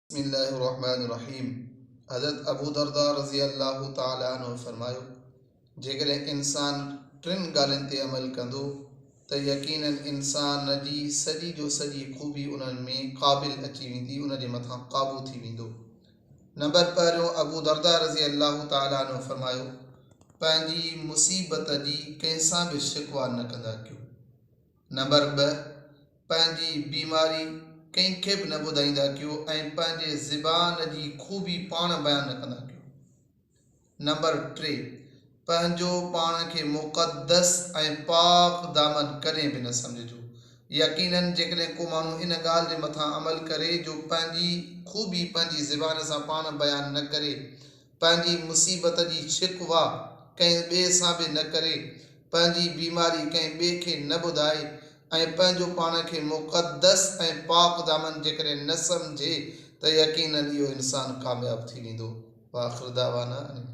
بسم الله الرحمٰن الرحيم حضرت ابو درداء رضي الله تعالٰي عنه فرمايو، جيڪڏهن انسان ٽن ڳالهين تي عمل ڪندو ته يقيناً انسان جي سڄي جو سڄي خوبي انهن ۾ قابل اچي ويندي ان جي مٿان قابو ٿي ويندو. نمبر پهريون ابو درداء رضي الله تعالٰي عنه فرمايو، پنهنجي مصيبت جي ڪنهن سان به شڪوه نه ڪندا ڪيو. نمبر ٻه، پنهنجي بيماري ڪنهن کي به نه ٻڌائيندا ڪيو ۽ پنهنجي زبان جي خوبي پاڻ بيان نه ڪندا ڪيو. نمبر ٽي، پنهنجو پاڻ کي مقدس ۽ پاڪ دامن ڪڏهن به نه سمجهجو. يقيناً جيڪڏهن ڪو ماڻهو ان ڳالهه جي مٿان عمل ڪري جو پنهنجي خوبي پنهنجي زبان سان پاڻ بيان نه ڪري پنهنجي مصيبت جي شڪوه ڪنهن ٻئي سان به نه ڪري، پنهنجي بيماري ڪنهن ٻئي کي نه ٻڌائي ۽ پنهنجو پاڻ کي مقدس ۽ پاڪ دامن جيڪڏهن نه سمجهي ته يقيناً اهو انسان ڪامياب ٿي ويندو. واخر دعوانا ان.